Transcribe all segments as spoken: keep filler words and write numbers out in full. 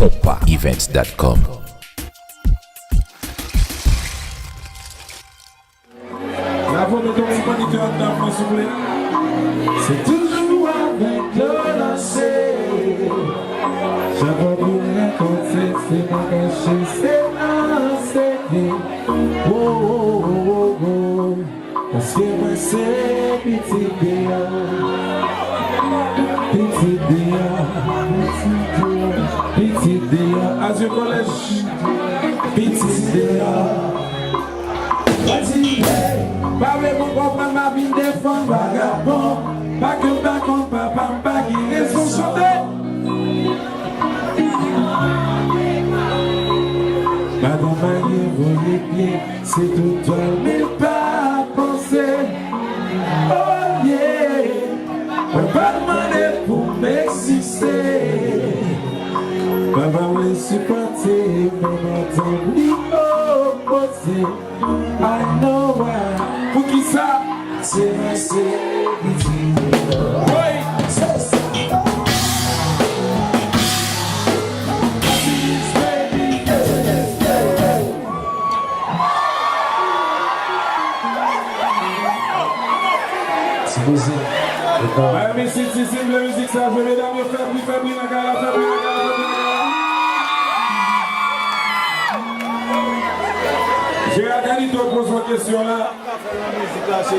Onpa events dot com. Bravo, mete yon ti moniteur anndan pou mwen, souple. Se toujou avèk Claude Lancer. Chak fwa pou m rankontre, se nan kache, se nan sede. Wo, wo, wo, wo, wo. Paske mwen se pitit deyò. Pitit deyò. Pitit deyò. Azye College. Pitit deyò. Mwen di, hey, pa vle pou konprann m ap vin defann vagabon. Pa ke m pa konn papa m pa gen rezon chante. Madanm pa gen vole pye, se tout dwal men pa panse. Oh yeah, mwen pa t mande pou m egziste. Papa m vle sipòte, men madanm li opoze. I know why. Poukisa? Se mwen se pitit deyò. Woy! Se sa. Sipoze. Miami City, si m vle mizik sa jwe, medam yo, fè bri, fè bri nan kay la, fè bri nan kay la, fè bri nan kay la. Gérard Canito poze yon kesyon la.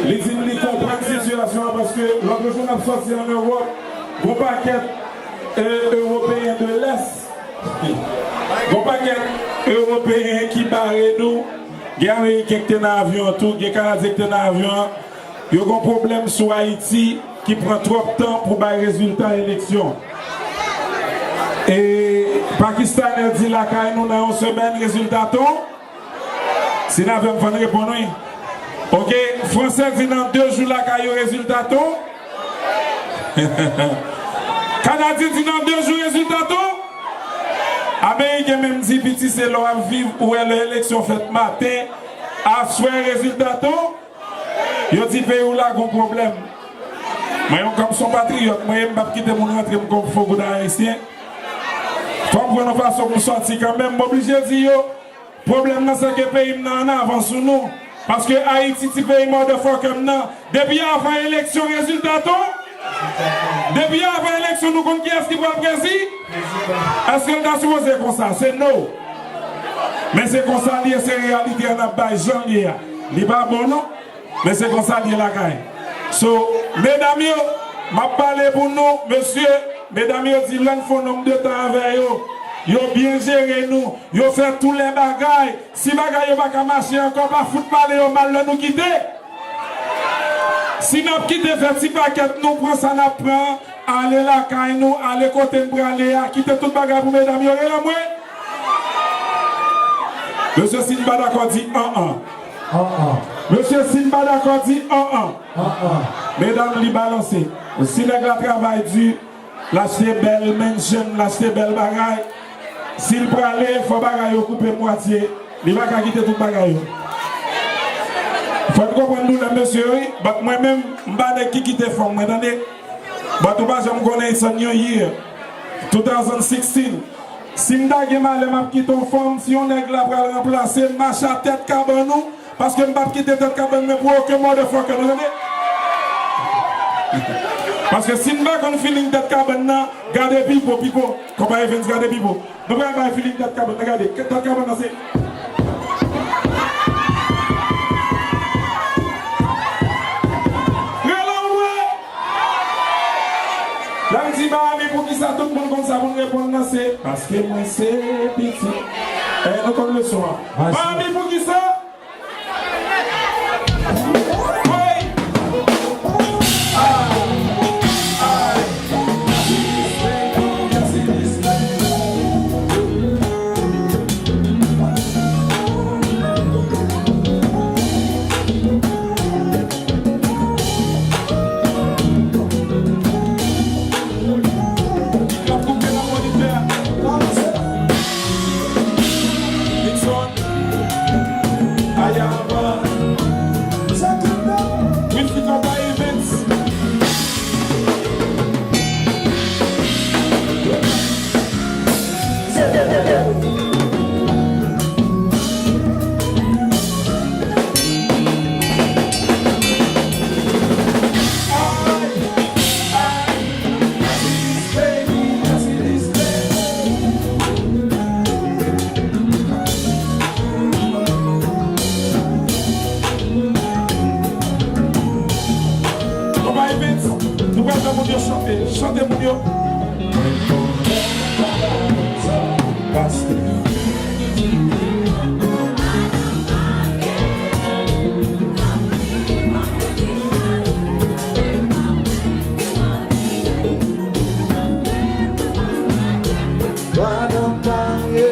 Li di m li konprann sitiyasyon an paske lòt jou n ap sòti ann Ewòp, gon pakèt, e, Ewopeyen de lès, gon pakèt Ewopeyen ki bare nou, gen Ameriken ki te nan avyon an tou, gen Kanadyen ki te nan avyon an, yo gon pwoblèm sou Ayiti ki pran twòp tan pou bay rezilta eleksyon. E Pakistanè di lakay nou nan yon semèn rezilta ton. Si n avè m, fò n reponn wi. Oke, Fransè di nan de jou lakay yo rezilta ton. Kanadyen di nan de jou rezilta ton. Ameriken menm di piti se lè w ap viv, ou wè lè eleksyon fèt maten, aswè rezilta ton. Yo di peyi w la gon pwoblèm. Mwen yon kòm son patriyòt, mwen ye m p ap kite moun rantre m kon fo goud ayisyen. Fò m pran yon fason pou m sòti kanmenm, m oblije di yo, pwoblèm nan se ke peyi m nan ann avan sou nou. Paske Ayiti ti peyi motherfucker m nan, depi avan eleksyon rezilta ton, depi avan eleksyon nou konn kiyès ki pral prezi? Èske l ta sipoze konsa? Se no. Men se konsa l ye, se reyalite a n ap bay jan l ye a. Li pa bon non. Men se konsa l ye lakay. So, medam yo, m ap pale pou nou, mesye, medam yo di lè n fè yon nonm de tan avè yo, yo byen jere nou, yo fè tou lè bagay. Si bagay yo pa ka mache ankò, pa fout pale yo mal lè nou kite. Si n ap kite fè ti pakèt nou pran sa n ap pran, ale lakay nou, ale kote n prale a, kite tout bagay pou medam yo, rele mwen. Mesye, si n pa dakò, di an an. An an. Mesye, si n pa dakò, di an an. An an. Medam, li balanse. Si nèg la travay di, l achte bèl mansion, l achte bèl bagay, si l prale, fò bagay yo koupe mwatye. Li pa ka kite tout bagay yo. Fò n konprann doulè mesye yo, wi. But mwen menm, m pa nèg ki kite fanm mwen, tande. But ou pa janm konnen it's a new year. Two thousand sixteen. Si m ta gen malè, m ap kite yon fanm, si yon nèg la pral ranplase m, mache a tèt kabann ou, paske m p ap kite tèt kabann mwen pou okenn motherfucker, nou tande? Paske si n pa konn feeling tèt kabann nan, gade Pipo, Pipo, konpa Evens, gade Pipo. Nou pral bay feeling tèt kabann nan, gade, tèt kabann nan se. Rele w mwen! Lè m di Miami, poukisa tout moun konn sa pou n reponn nan se, paske mwen se pitit. Eh, nou konn leson an. Miami, poukisa? Evans, nou pral fè moun yo chante. Chante moun yo. Madanm marye,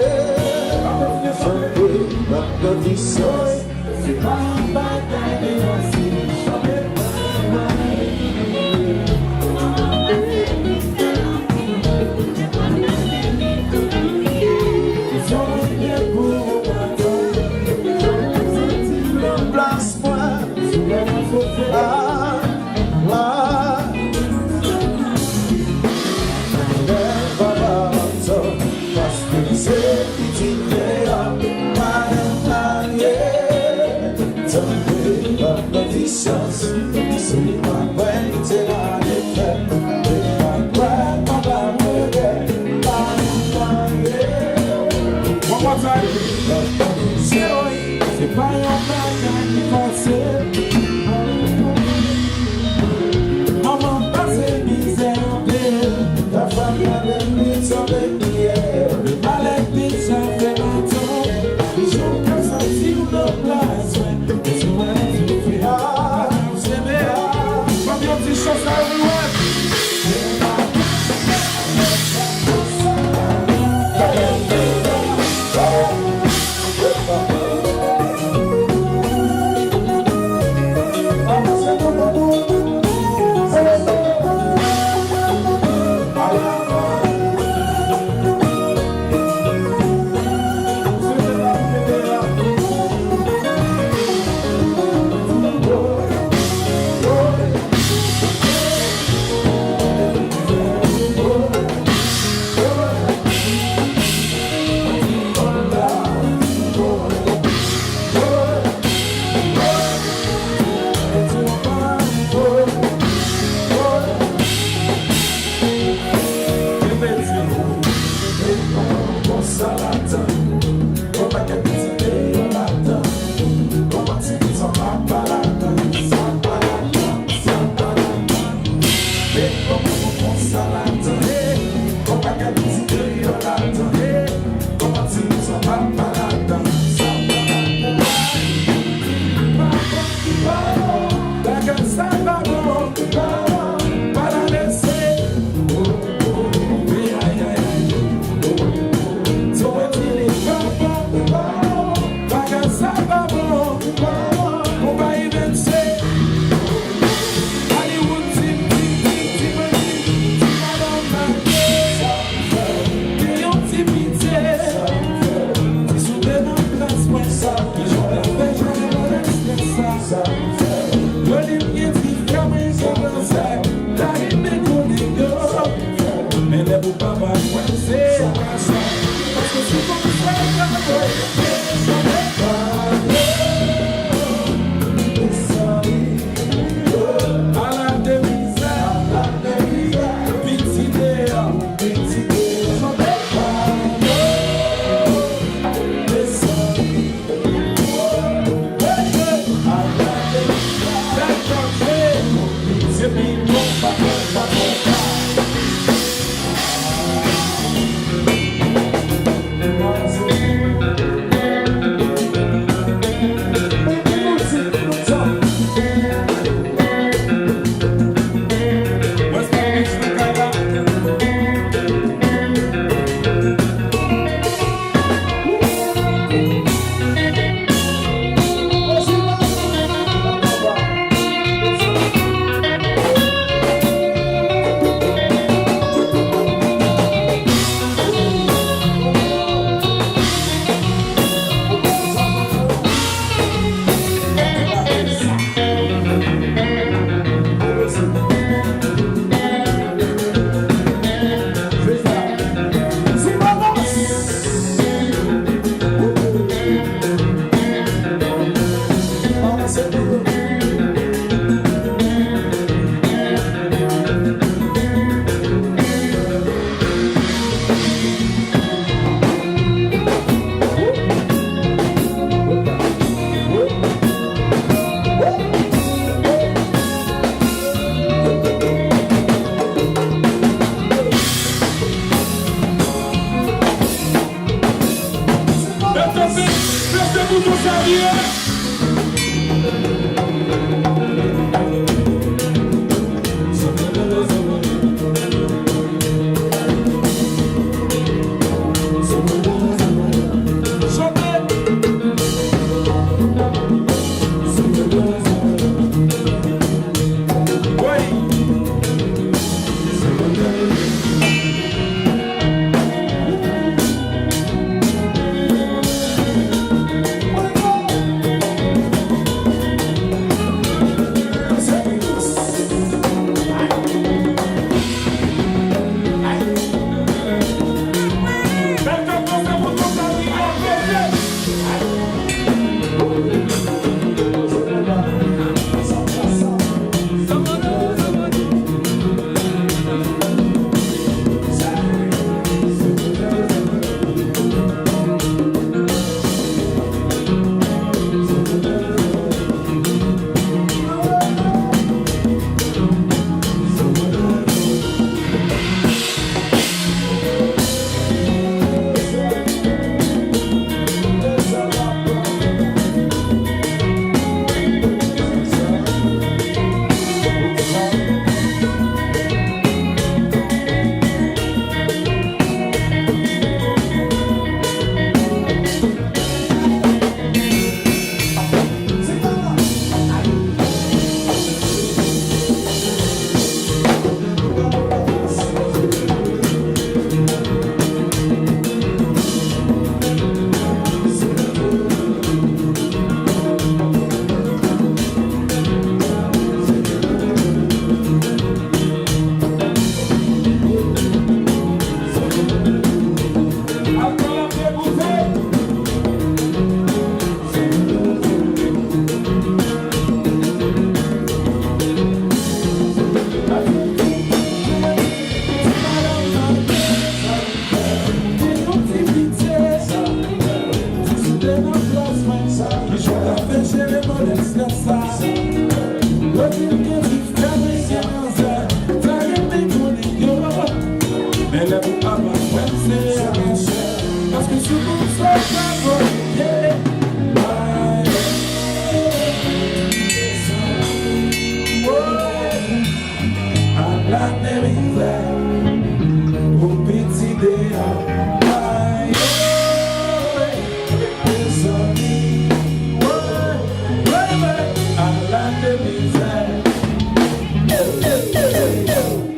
sanble m ap grandi sans. Se pa yon bagay ki fasil. Plas mwen. Ah, ah. Lè papa m ap tann, paske se pitit li a, madanm marye. Tann ke l ap grandi sans, se li k ap pran kite la defèt. Li pa kwè papa m regrèt, madanm marye. One more time. Se Se pa yon bagay ki fasil. Manman pase mizè anpil. La fam la vin vit sanble kiyè. Le malè deja fè maten. Jou k ap soti w nan plas mwen. Bezwen soufri a. Seve a. Ban m yon ti chan sa, everyone.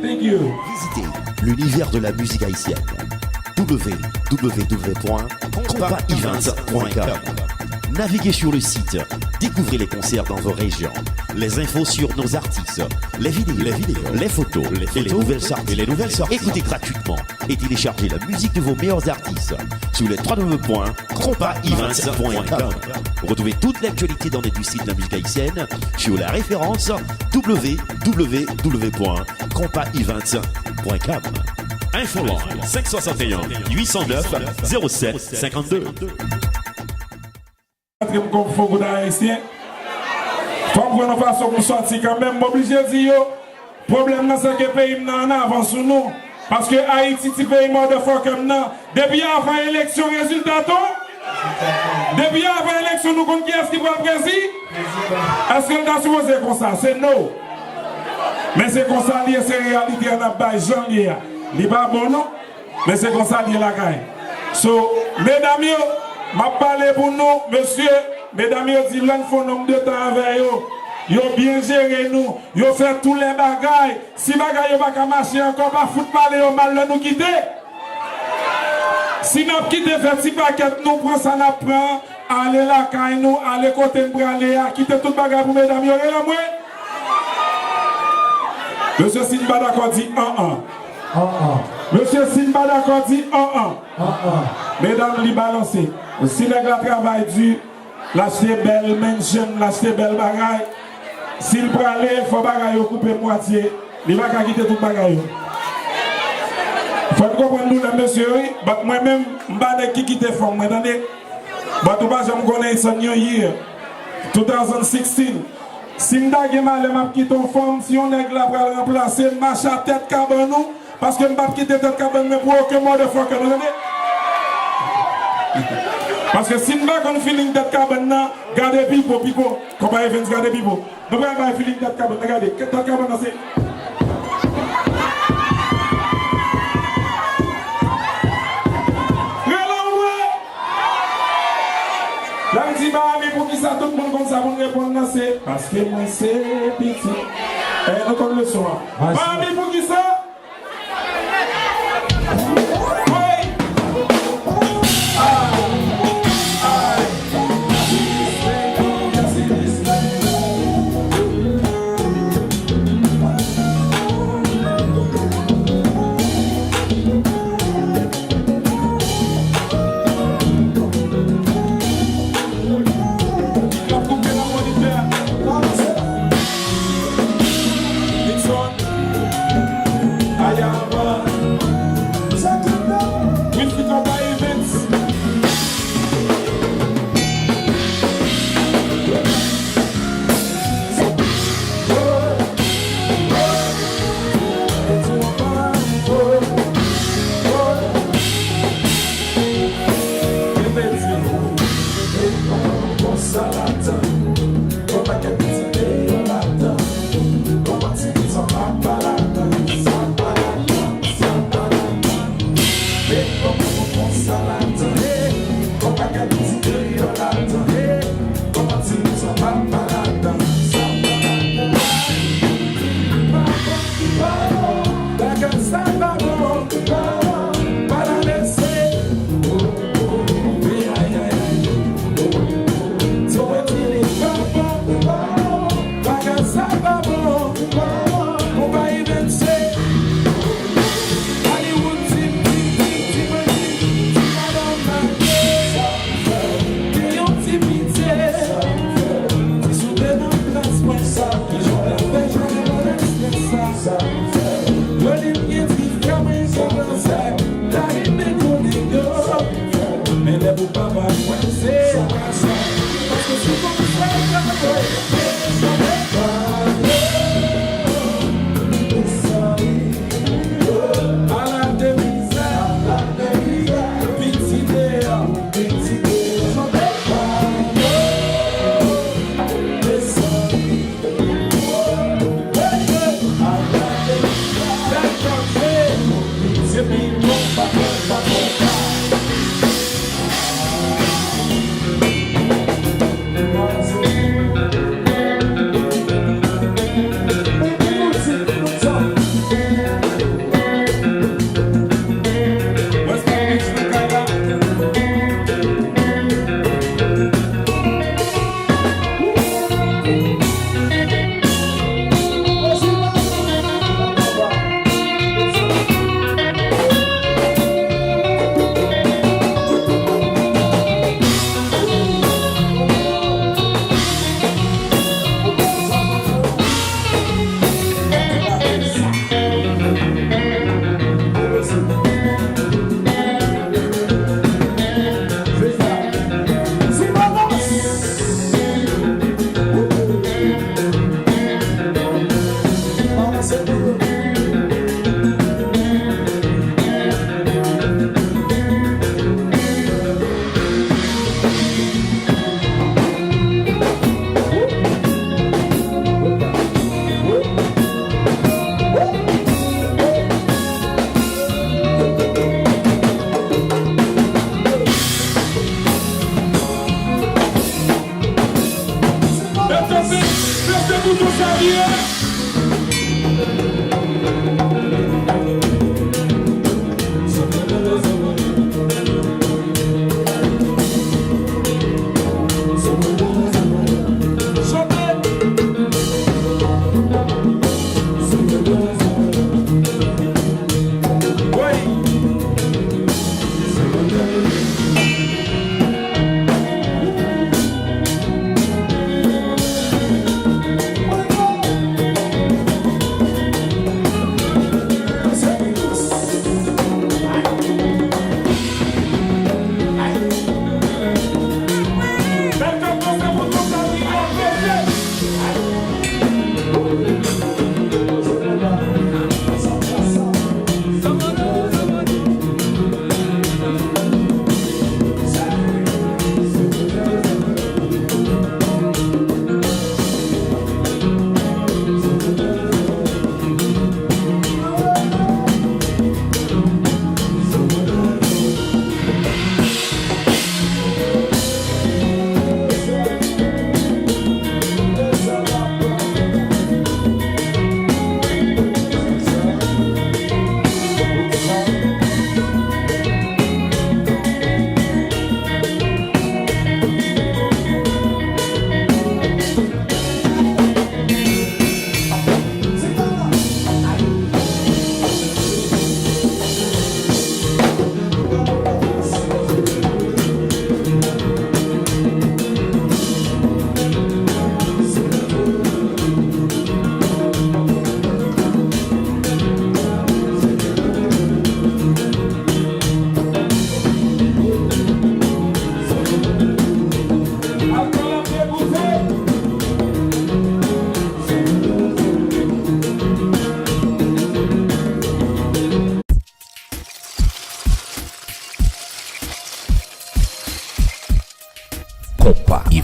Thank you. Visitez l'univers de la musique haïtienne. W W W point compas events point com. Naviguez sur le site, découvrez les concerts dans vos régions, les infos sur nos artistes, les vidéos, les vidéos, les photos, les photos et les nouvelles sorties. Et les nouvelles sorties. Écoutez gratuitement et téléchargez la musique de vos meilleurs artistes sur le trois W point compas events point com. Retrouvez toute l'actualité dans l'industrie de la musique haïtienne sur la référence W W W point compas events point com. Infoline cinq soixante et un huit cent neuf zéro sept cinquante-deux. Rantre m kon fo goud ayisyen. Fò m pran yon fason pou m sòti kanmenm. M oblije di yo, pwoblèm nan se ke peyi m nan an avan sou nou. Paske Ayiti ti peyi motherfucker m nan. Depi avan eleksyon rezilta tou. Depi avan eleksyon nou konn kiyès ki pral prezi. Èske l ta sipoze konsa? Se no. Men se konsa l ye, se reyalite a n ap bay jan l ye a. Li pa bon non. Men se konsa l ye lakay. So, medam yo, m ap pale pou nou, mesye, medam yo di lè n fè yon nonm de tan avè yo, yo byen jere nou, yo fè tou lè bagay. Si bagay yo pa ka mache ankò, pa fout pale yo mal lè nou kite. Si n ap kite fè ti pakèt nou pran sa n ap pran, ale lakay nou, ale kote n prale a, kite tout bagay pou medam yo, rele mwen. Mesye, si n pa dakò, di an an. An an. Mesye, si n pa dakò, di an an. An an. Medam, li balanse. Si nèg la travay di, l achte bèl mansion, l achte bèl bagay, si l prale, fò bagay yo koupe mwatye. Li pa ka kite tout bagay yo. Fò n konprann doulè mesye yo, wi. But mwen menm, m pa nèg ki kite fanm mwen, tande. But ou pa janm konnen it's a new year. Two thousand sixteen. Si m ta gen malè, m ap kite yon fanm, si yon nèg la pral ranplase m, mache a tèt kabann ou, paske m p ap kite tèt kabann mwen pou okenn motherfucker, nou tande? Paske si n pa konn feeling tèt kabann nan, gade Pipo, Pipo, konpayi Evens, gade Pipo. Nou pral bay feeling tèt kabann nan, gade, tèt kabann nan se. Rele w vre! Lè m di Miami, poukisa tout moun konn sa pou n reponn nan se, paske mwen se pitit. Eh, nou konn leson an. Miami, poukisa?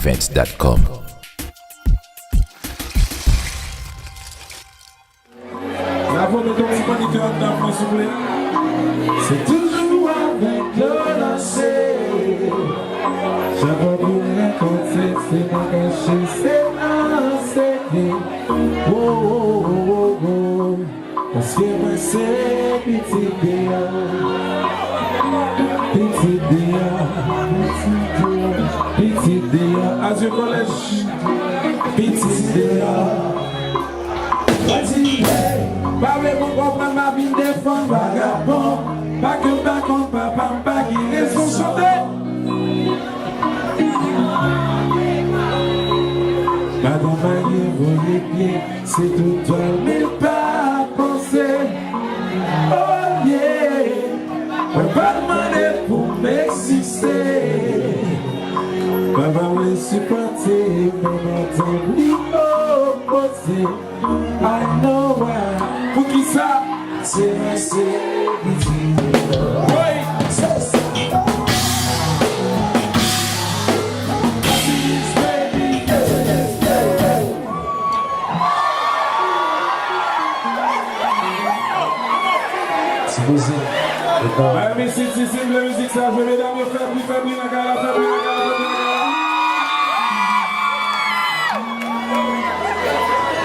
Fans dot com. Bravo, met yon ti moniteur anndan mwen, souple. Se toujou avèk Dolorce. Sa pa pou rakonte, se nan kache, se nan sekrè. Oh, oh, oh, oh, oh. Paske mwen se pitit deyò. Pitit deyò. Pitit deyò. Azur College. Pitit deyò. Mwen di, hey, pa vle pou konprann m ap vin defann vagabon. Pa ke m pa konn papa m pa gen rezon chante. Madanm mari voye pye, se tout dwal men pa panse. Oh yeah, mwen pa t mande pou m egziste. Papa mwen sipòte, men madanm li opoze. I know why. Poukisa? Se mwen se pitit deyò. Wi. Se sa. Ti mizik. Miami City, si w vle mizik sa jwe, medam yo, fè bri, fè bri nan kay la, fè bri nan kay la, fè bri nan kay la.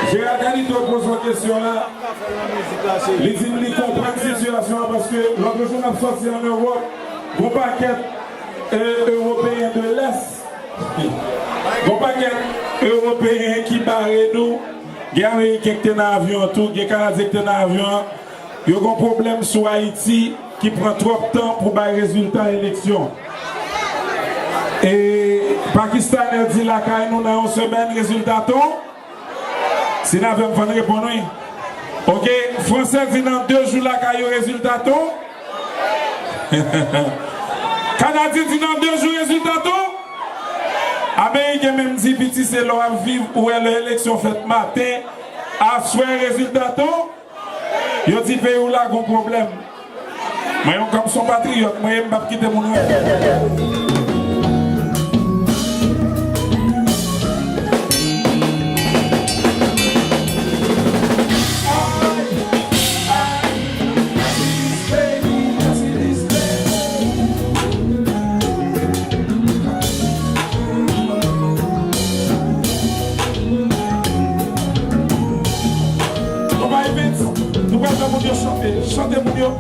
Gerard Canito poze yon kesyon la. Li di m li konprann sitiyasyon an paske lòt jou n ap sòti ann Ewòp, gon pakèt, e, Ewopeyen de lès, gon pakèt Ewopeyen ki bare nou. Gen Ameriken ki te nan avyon an tou, gen Kanadyen ki te nan avyon an. Yo gon pwoblèm sou Ayiti ki pran twòp tan pou bay rezilta eleksyon. E Pakistanè di lakay nou nan yon semèn rezilta ton. Si n avè m, fò n reponn wi. Oke, Fransè di nan de jou lakay yo rezilta ton. Kanadyen di nan de jou rezilta ton. Ameriken menm di piti se lè w ap viv, ou wè lè eleksyon fèt maten, aswè rezilta ton. Yo di peyi w la gon pwoblèm. Mwen menm kòm s on patriyòt, mwen menm m p ap kite moun wè. Konpayi Vince, nou pral fè moun yo chante. Chante moun yo.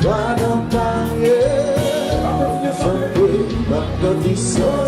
Madanm marye, chante, m ap grandi sòl.